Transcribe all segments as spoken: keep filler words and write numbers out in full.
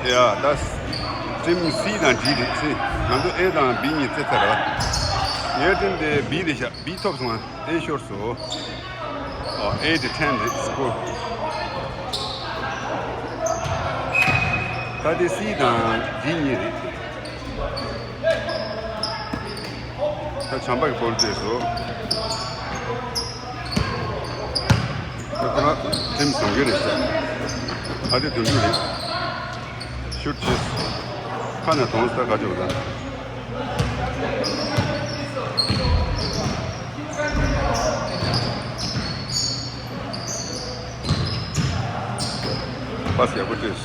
ཡ་ད། ཊིམ་སི་དང་ཌི་རེད་སི། ང་ཚོ་ཨེ་དང་བི་གཉིས་རྩེད་ཚར་ར། ངའི་ཊིམ་དེ་བི་རེད་ཤག་བི་ཐོབ་སོང་ཨ། ཨེ་ཤོར་སོང་། ཨོ་ཨེ་དེ་ཊེན་རེད་སི་ཀོར། ད་དེ་སི་དང་ཌི་གཉིས་རེད། ད་བྱམས་པ་གི་བོལ་རྩེད་སོང་། ད་ཁོ་རང་ཊིམ་བཟང་གི་རེད་ཤག་ཨ་དེ་དུད་འགྲོ་རེད། ཤུཊ་བྱས། ཁ་ནས་གདོང་སྟ་ག་ཅོག་ད། པ་སི་ཡག་པོ་སྤྲད།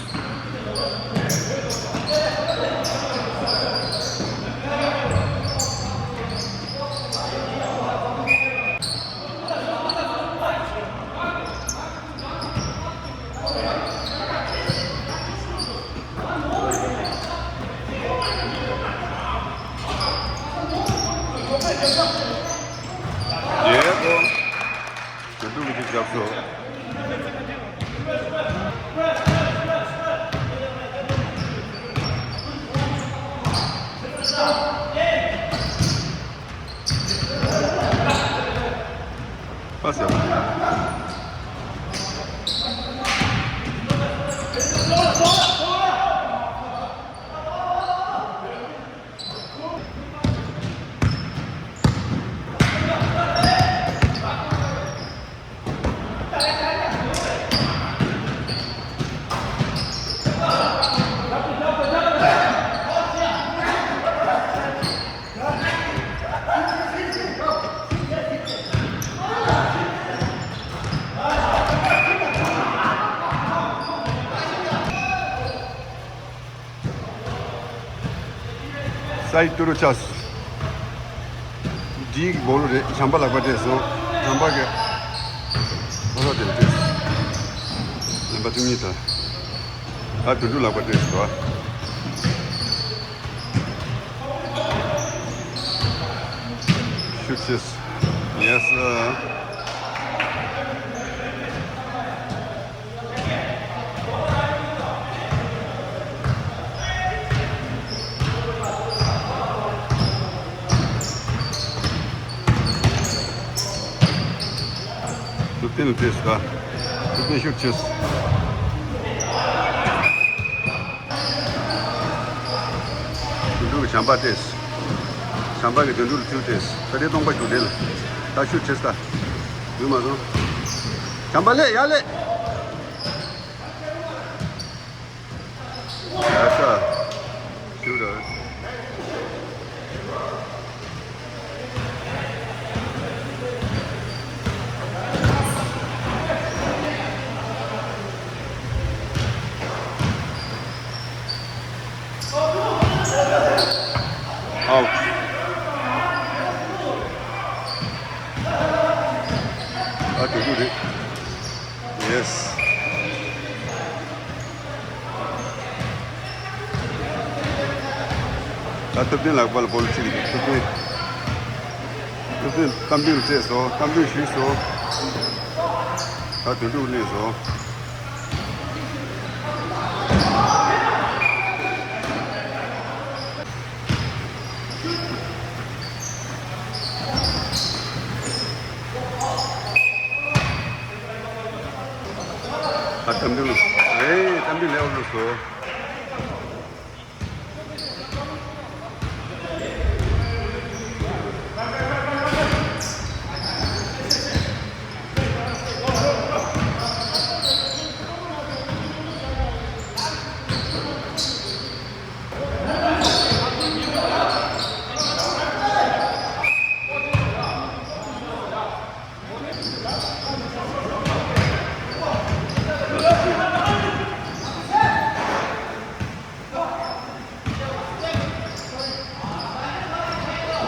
ཡེ་གོ། དུད་འགྲོ་གི་ཅིག་རྒྱབ་སོ། པ་སི་ཡག་པོ། སའི་ཏུ་རུ་ཆགས། ཌི་གི་བོ་ལོ་རེད། བྱམས་པ་ལག་པ་སྤྲད་སོང་། བྱམས་པ་གི་ཨོ་རོ་དེ་སྤྲད་སོང་། རྣམ་པ་བཅུ་གཉིས་དང་། ད་དུད་འགྲོ་ལག་པ་སྤྲད་སོང་། ཤུཊ་བྱས། ཡེ་སི། ཐུབ་བསྟན་ལ་སྤྲད་སོང་། ཐུབ་བསྟན་ཤུཊ་བྱས། དུད་འགྲོ་གི་བྱམས་པ་སྤྲད། བྱམས་པ་གི་དུད་འགྲོ་ལ་ཚུར་སྤྲད། ད་དེ་སྟོང་པ་ཞུགས་བསྡད་ལ། ད་ཤུཊ་བྱས་ད། ཡོད་མ་སོང་། བྱམས་པ་ལེ་ཡ་ལེ། ཡ་ཤ། ཤུ་ར། ཨའུ། ཨ་དུད་འགྲོ་རེད། ཡེ་སི། ད་ཐུབ་བསྟན་ལག་པ་ལ་བོ་ལོ་ཁྲིད་ཀྱི་འདུག་ཐུབ་བསྟན། ཐུབ་བསྟན་གཏམ་དཔེ་ལ་སྤྲད་སོང་། གཏམ་དཔེ་ཞུས་སོང་། ད་དུད་འགྲོ་སླེབས་སོང་། ཨ་གཏམ་དཔེ་ལ། ཨེ་གཏམ་དཔེ་ལེགས་པར་བླུགས་སོང་།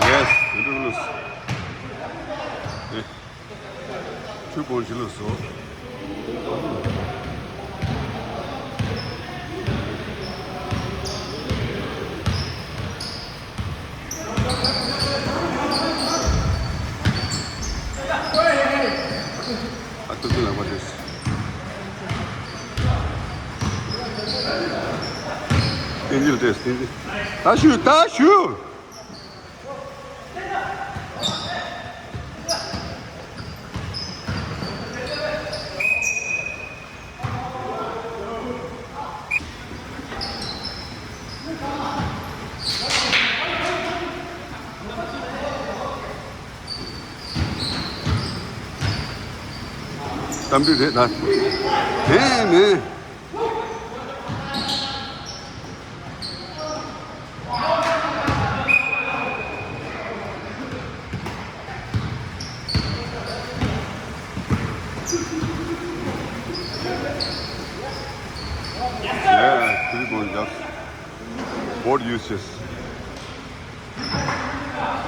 ཡེ་སི། དུད་འགྲོ་ལུས། ཨེ། ཆུ་བོ་འཇིགས་ལུས་སོ། ཨ་ཏུ་ཏུ་ལགས་པ་རེད། ཡིན་ཏེ་སྟེ། ད་ཞུ་ད་ཞུ། གཏམ་རྒྱུད་རེད་ད། མེད་མེད། Yeah, three point just. What uses?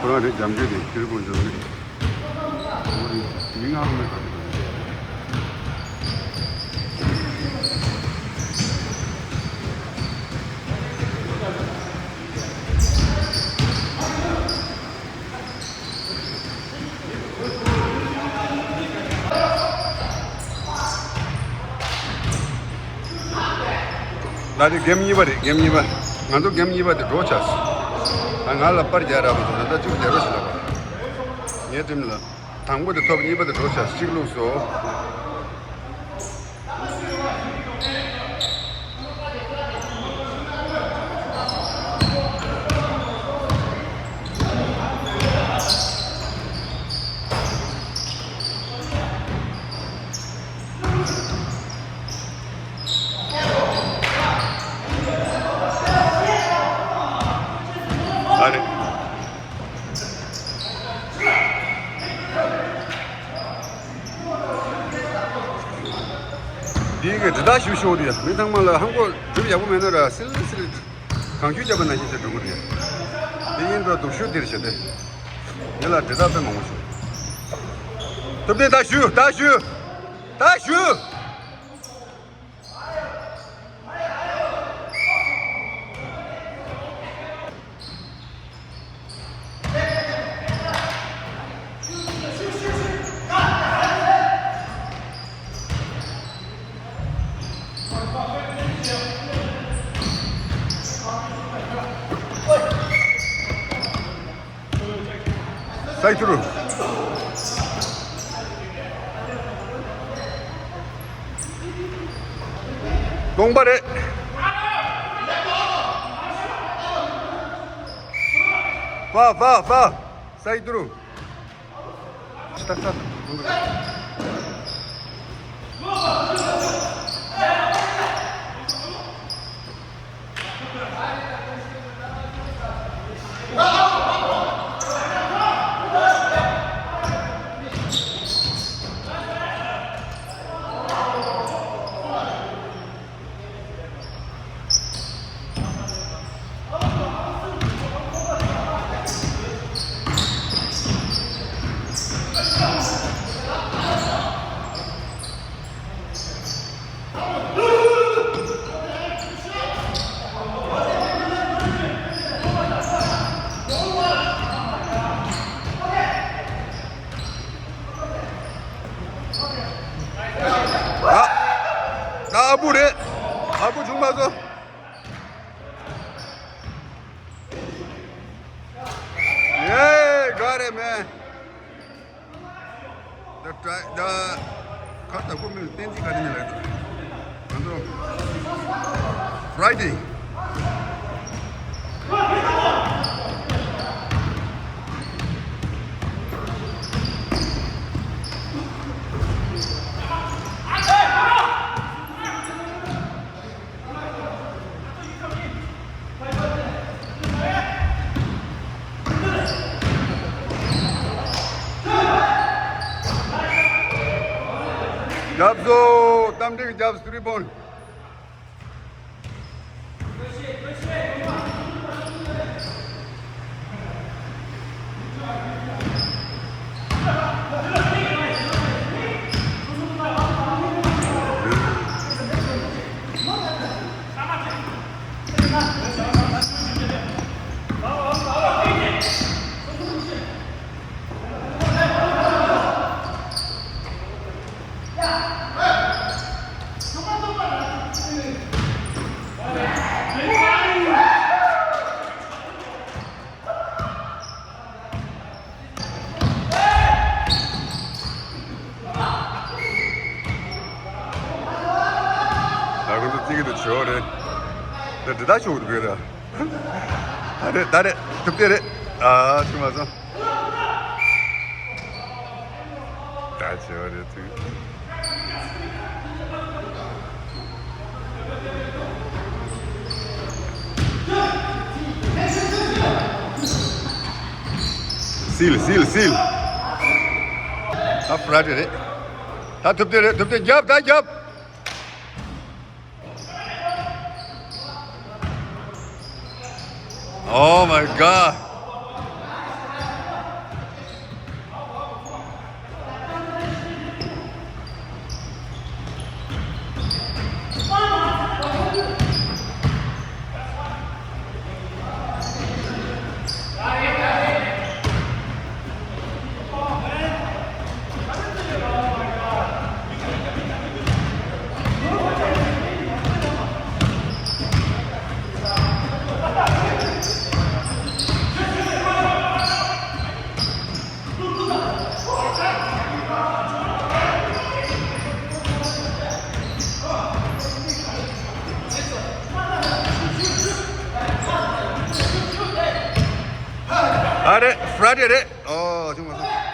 ཁོ་རང་རེད། རྒྱབ་འགྲོས་དེ་ཁྱེར་དགོས་འཇོག་རེད། ཁོ་རང་མི་ང་མི་ག་རེ་ག་རེ། ད་དེ་གེམ་གཉིས་པ་རེད། གེམ་གཉིས་པ། ང་ཚོ་གེམ་གཉིས་པ་དེ་འགྲོ་ཆགས་སོང་། ད་ང་ལ་པར་རྒྱག་རག་པ་སོང་། ད་ལྟ་གཅིག་རྒྱག་རོགས་ཞེས་ལབ་པ། ངའི་ཊིམ་ལ་དང་པོ་དེ་ཐོབ། གཉིས་པ་དེ་འགྲོ་ཆགས། གཅིག་བླུགས་སོ། ཨ་རེ། འདི་གི་འདི་དག་ཞུ་ཤོག་དེ་མི་ཚང་མ་ལ་ཧང་གོ་སྒྲུབ་ཡག་པོ་མེད་ན་ར་སིལ་སིལ་གང་ཞུ་བྱས་པ་ནང་བཞིན་བྱས་འགྲོ་གི་རེད། དེ་ཡིན་དུས་སྡུག་ཤོས་འདིར་བྱས་ཏེ། ངེད་ལ་འདི་དག་དཔེ་མང་པོ་ཞུ། ཐུབ་བསྟན་ད་ཞུ་ད་ཞུ་ད་ཞུ། སའི་ཐུར། སྟོང་པ་རེད། ཕ་ཕ་ཕ། སའི་ཐུར། ད་ཨ་བུ་རེད། ཨ་བུ་ཆུང་མ་ཚོ། Yeah, got it, man. The tri- the ཁ་ད་ཁོ་མིན་བསྟན་འཛིན་ག་དེ་ནས་ལབ་འདུག་ང་ཚོ་Friday། རྒྱབ་སོ། གཏམ་འདྲེ་གི་རྒྱབ་སོ། Three point. ཅིག་གི་འདུག་ཆོག་རེད། ད་འདི་ད་ཆོག་འདུག་རེད། ད་རེད་ད་རེད། ཐུབ་དེ་རེད། ཨ་ཆུ་མ་སོང་། ད་ཆོག་རེད་ཐུག་སིལ་སིལ་སིལ། ད་ཕ་ར་ཏི་རེད། ད་ཐུབ་དེ་རེད། ཐུབ་དེ་རྒྱབ། ད་རྒྱབ། Oh my God. ཨ་རེད། ཕ་ར་ཏི་རེད། ཨོ་ཆུང་མ་སོང་།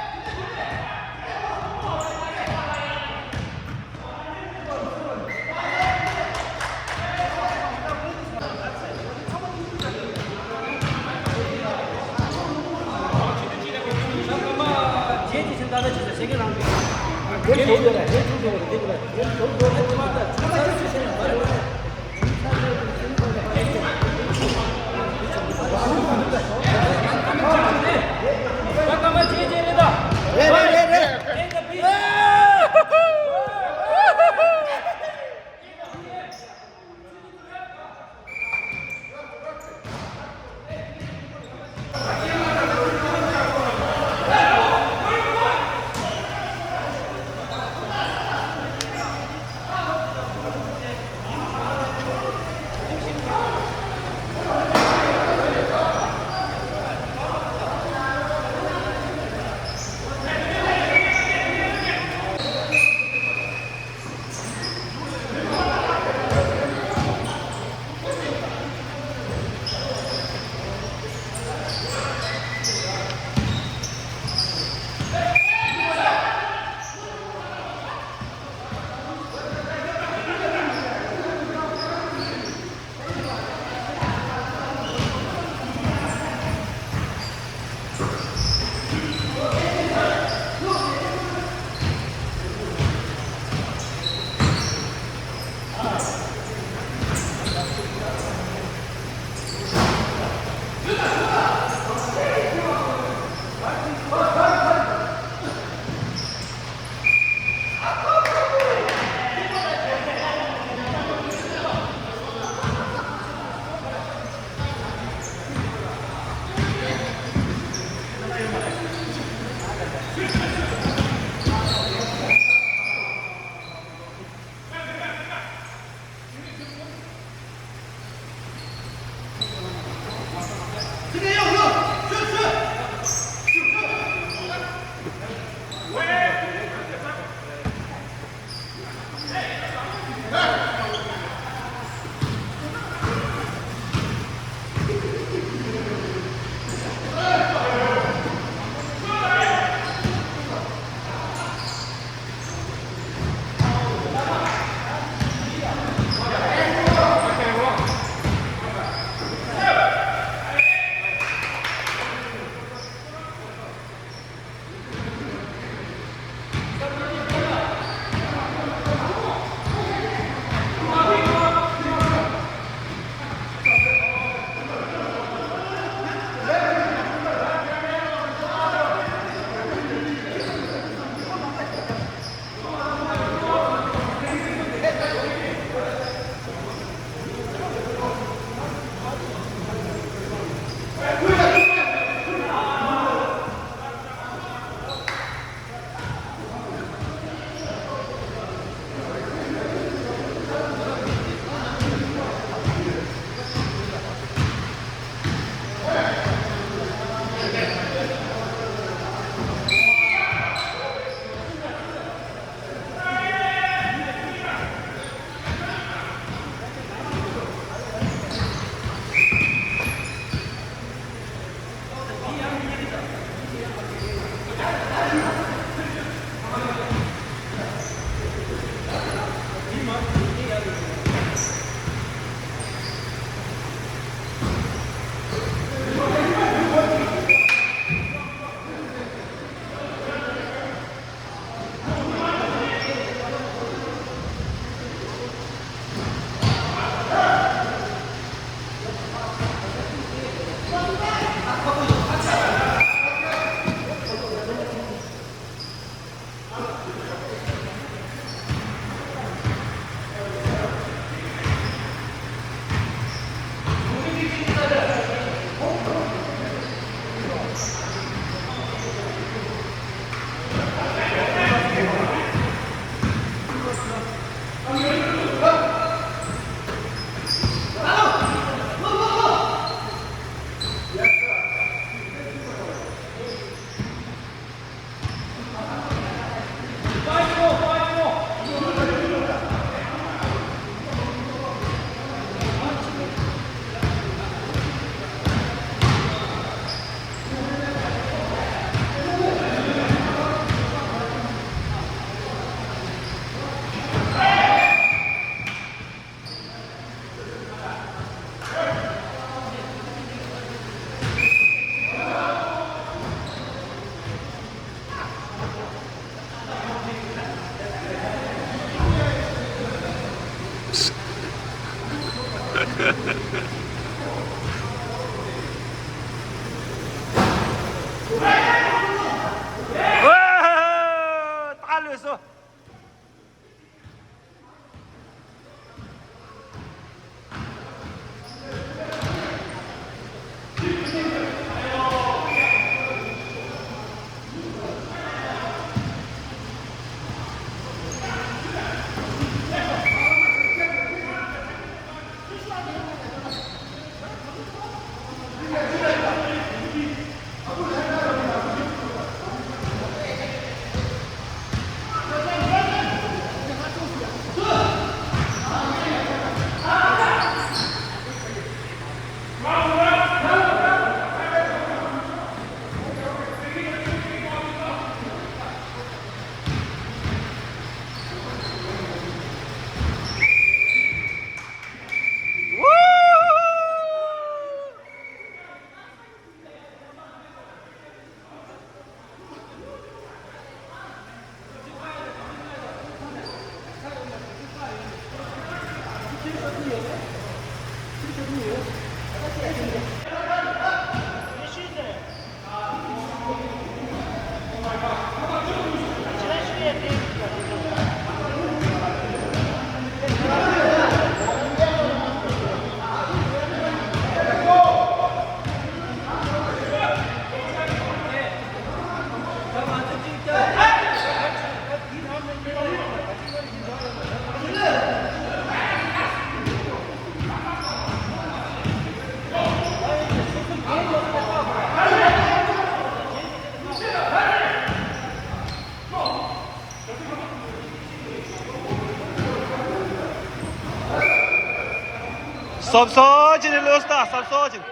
སོབ་སོབ་བྱས་ནས་ལོས་ད། སོབ་སོབ་བྱས་ནས།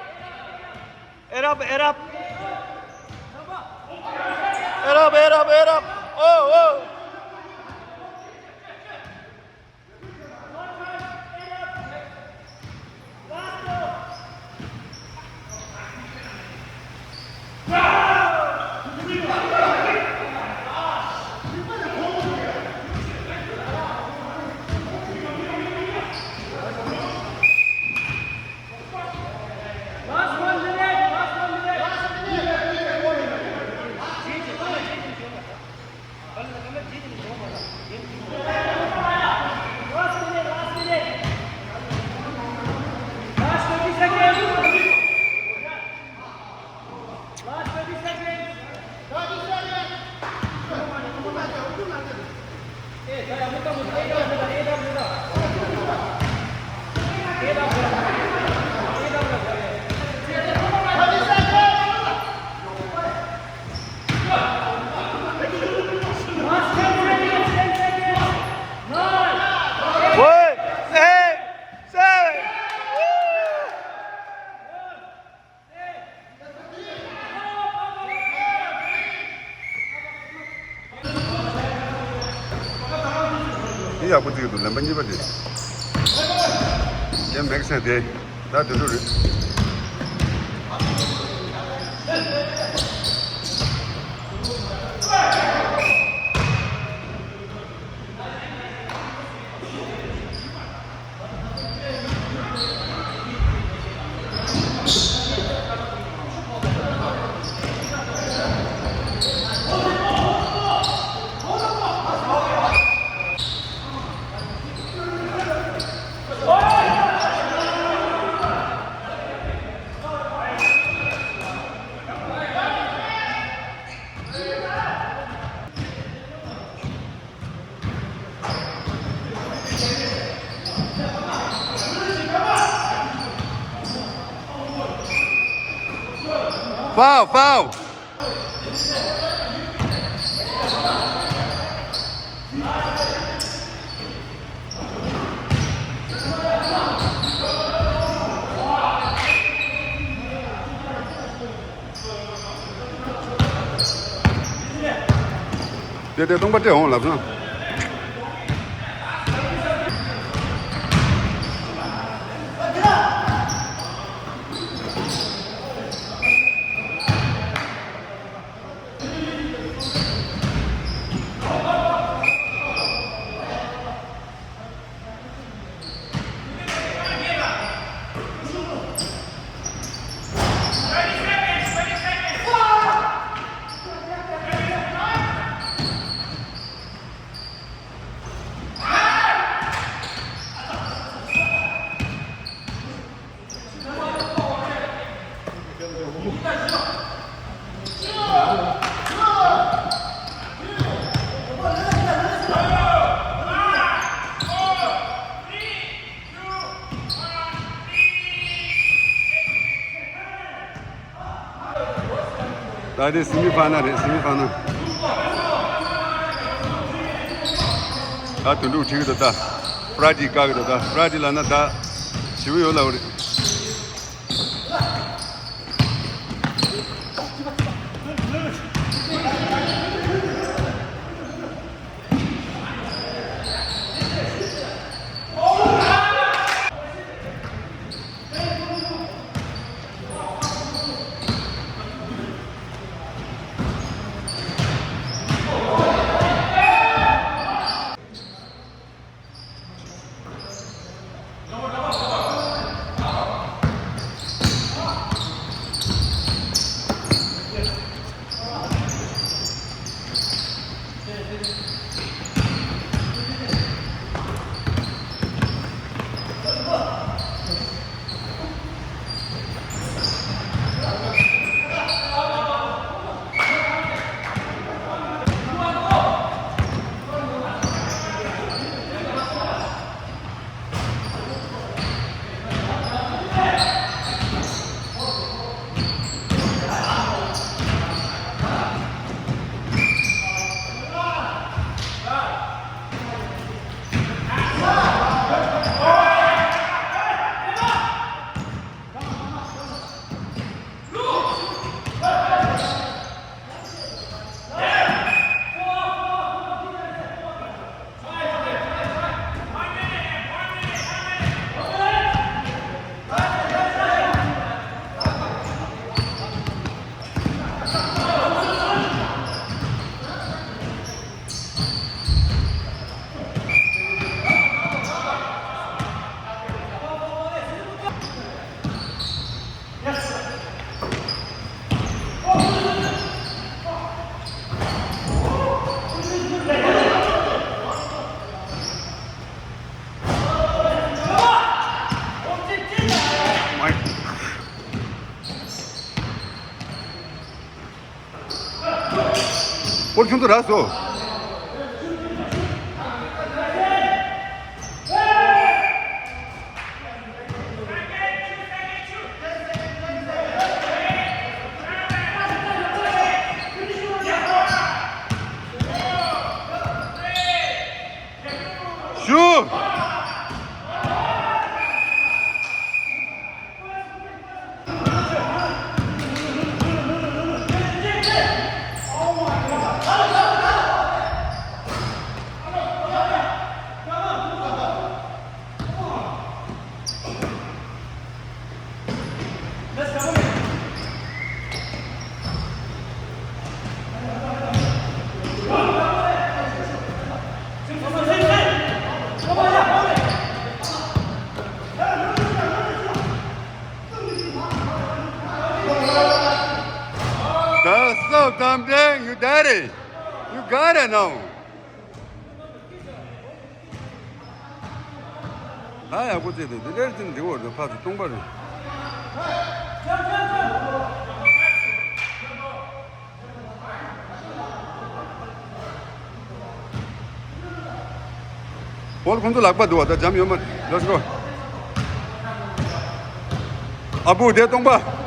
ཨེ་རབ། ཨེ་རབ། ཨེ་རབ། ཨེ་རབ། ཨེ་རབ། ཨོ། ཨོ། འདི་ཡག་པོ་བརྩིས་འདུག་ལན་པ་གཉིས་པ་དེ། ཡང་མེག་སེ་དེ། ད་དུད་འགྲོ་རེད། Foul, foul. དེ་དེ་སྟོང་པ་སྤྲད་འོང་ལབ་སོང་། ད་དེ་སི་མི་ཕ་ན་རེད། སི་མི་ཕ་ན། ད་དུད་འགྲོ་ཁྲིད་ཀྱི་འདུག་ད་ཕ་ར་ཏི་བཀག་གི་འདུག་ད་ཕ་ར་ཏི་ལབ་ན་ད་ཞི་བ་ཡོད་ལབ་རེད། ཁྱོད་ཚོ་རག་སོ། ཞུ། That's so damn dang, you daddy. You got it now. ད་ཡག་པོ་བྱས་འདུག་དེ་འདྲའི་ཅིག་འགྲིག་པ་རེད། ཕར་ཚུར་སྟོང་པ་རེད། བོལ་ཁོང་ཚོ་ལག་པ་འདུག་བ། ད་འཇམ་ཡོད་མ་རེད། Let's go. ཨ་བུ་དེ་སྟོང་པ།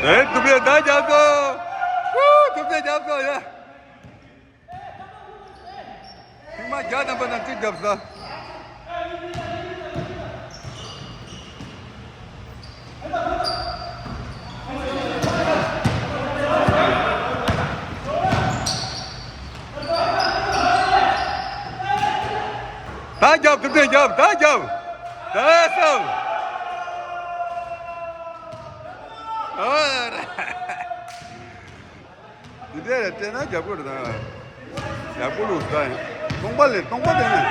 ཨེ། ཐུབ་པས་ད་རྒྱབ་སོང་། ཧུ། ཐུབ་པས་རྒྱབ་སོང་། ཡ། ཐེངས་མ་བརྒྱ་ཐམ་པ་ནང་གཅིག་བརྒྱབ་ས། ད་རྒྱབ། ཐུབ་བསྟན་རྒྱབ། ད་རྒྱབ། ད་སོང་། ཨོ་ར། འདི་འདྲ་རེད། སྤྲད་ན་རྒྱབ་དགོས་རེད་ད། ཡག་པོ་ལུགས་ད། སྟོང་པ་ལས་སྟོང་པ་དེ་ནས།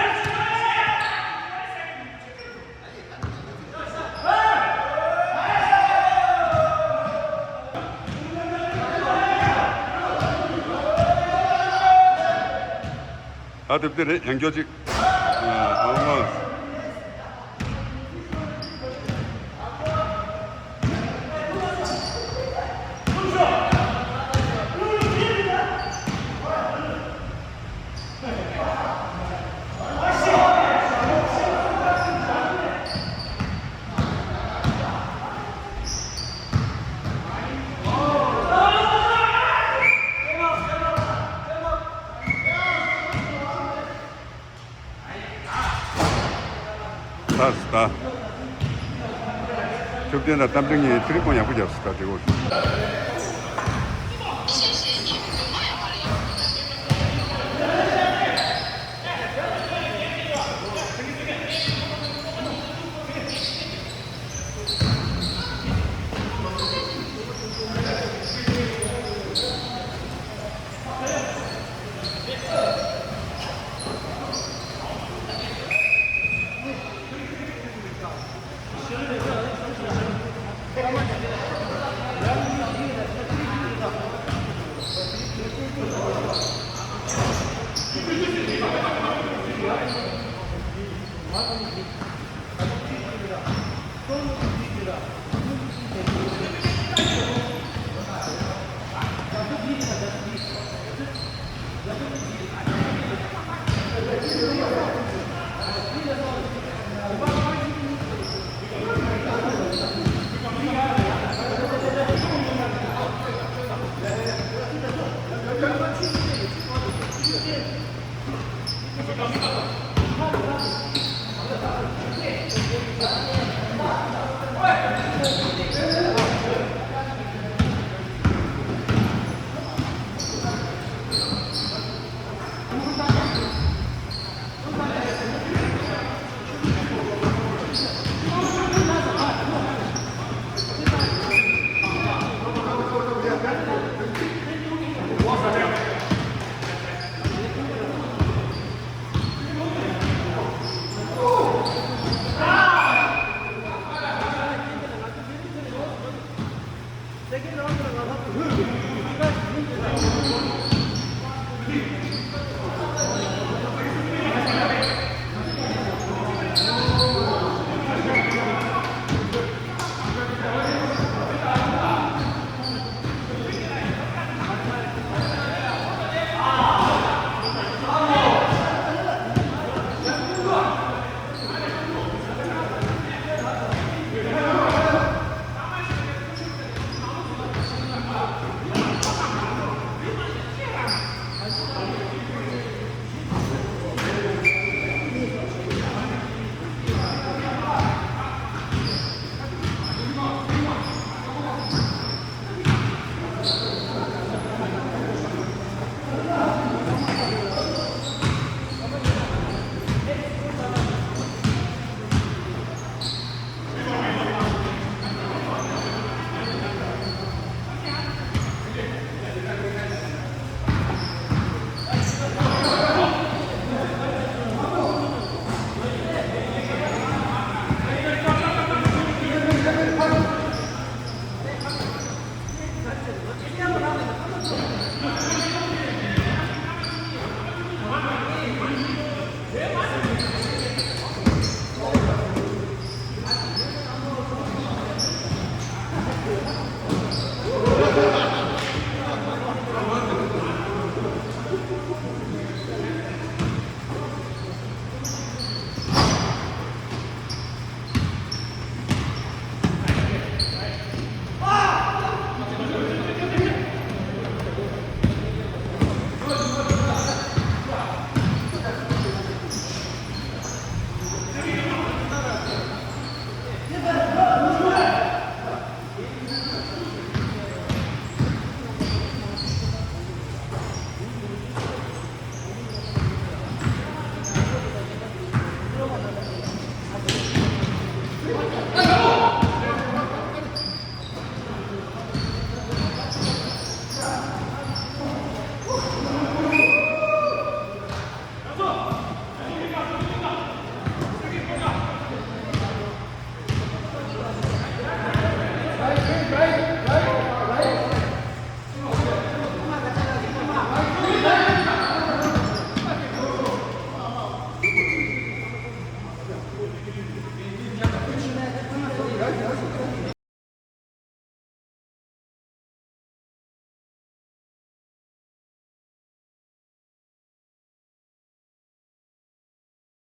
ད་དེབ་དེ་རེད། ཡང་སྐྱོར་ཅིག་ཨ་མ། ལྟ་ལྟ། ཐུབ་བསྟན་དང་རྟ་མགྲིན་གཉིས་ཐི་རི་ཀོན་ཡག་པོ་བརྒྱབ་སོང་། ད་དེ་འོ།